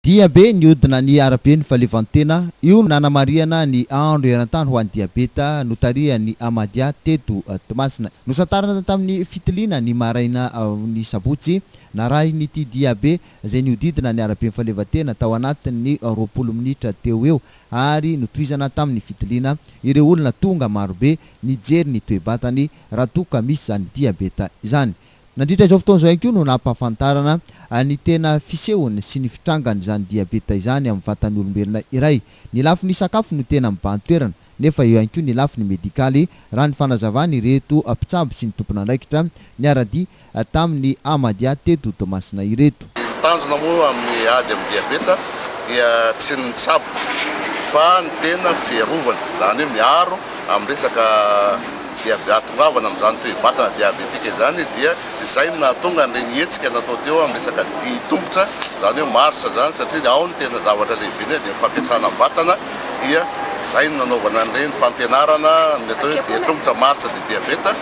Diabe nihodina ny araben'ny fahaleovantena, io no nanamarihana ny Andro eran-tany ho an'ny diabeta notarihan'ny Amadia teto Toamasina. Nosantarina tamin'ny fitiliana ny maraina ny sabotsy, narahin'ity diabe izay nihodidina ny araben'ny fahaleovantena tao anatin'ny 20 minitra teo ho eo ary notohizana tamin'ny fitiliana ireo olona tonga marobe nijery ny toe-batany raha toa ka misy izany diabeta izany. Nandritra izao fotoana izao ihany koa no nampahafantarana ny tena fisehony sy ny fitrangan'izany diabeta izany amin'ny vatan'ny olombelona iray. Ny lafiny sakafo no tena mibahan-toerana, nefa eo ihany koa ny lafiny medikaly, raha ny fanazavan'ireto mpitsabo sy ny tompon'andraikitra niara-dia tamin'ny Amadia teto Toamasina ireto. Ny tanjona moa amin'ny ady amin'ny diabeta dia tsy ny mitsabo fa ny tena fiarovana, izany hoe miaro amin'ny resaka diabe-hahatongavana amin'izany toe-batana diabetika izany dia izay no nahatonga an'ireny hetsika natao teo amin'ny resaka dihy tongotra, izany hoe marche izany satria ao no tena zavatra lehibe indrindra dia ny fampiasana vatana dia izay no nanaovana an'ireny fampianarana ny atao hoe dihy tongotra marche de diabète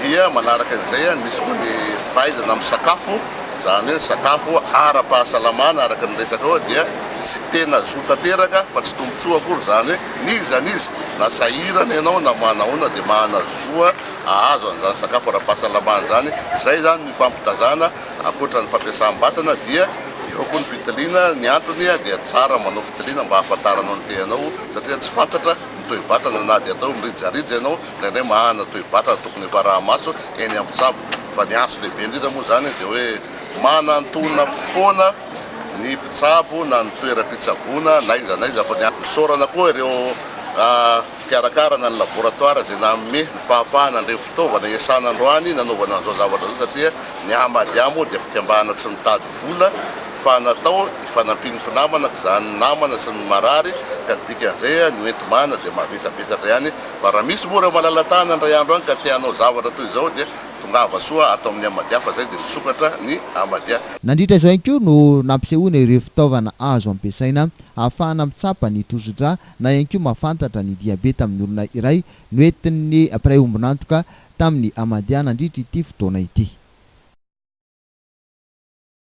dia manaraka an'izay misy koa ny fahaizana misakafo izany hoe ny sakafo ara-pahasalamana araka ny resaka eo dia tsy tena zo tanteraka fa tsy tombontsoa akory izany hoe N'iza n'iza, na sahirana ianao na manahoana dia manana zo hahazo an'izany sakafo ara-pahasalamana izany. Izay izany no ifampitazana, ankoatra ny fampiasam-batana dia eo koa ny fitiliana. Ny antony dia tsara manao fitiliana mba hahafantaranao ny tenanao satria tsy fantatra ny toe-batana na dia atao mirijarija ianao, indraindray manana toe-batana tokony efa araha-maso eny amin'ny mpitsabo. Fa ny antso lehibe indrindra moa izany dia hoe manantona foana. ny mpitsabo na ny toeram-pitsaboana na aiza na aiza fa ny Misaorana koa ireo mpikarakara na ny laboratoire izay nanome ny fahafahana an'ireny fitaovana iasana androany nanaovana an'izao zavatra izao satria ny Ahmadia moa dia fikambanana tsy mitady vola fa natao hifanampian'ny mpinamana ka izany namana sy ny marary ka ny dikan'izay ny hoenti-manana dia mavesabesatra ihany fa raha misy moa ireo malala-tanana indray andro any ka te hanao zavatra toy izao dia Tongava soa ato amin'ny Amadia fa zay dia misokatra ny Amadia. Nandritra izao ihany koa no nampisehoana ireo fitaovana azo ampiasaina ahafahana mitsapa ny tosidra na ihany koa mahafantatra ny diabeta amin'ny olona iray noentin'ny mpiray ombon'antoka tamin'ny Amadia nandritra ity fotoana ity.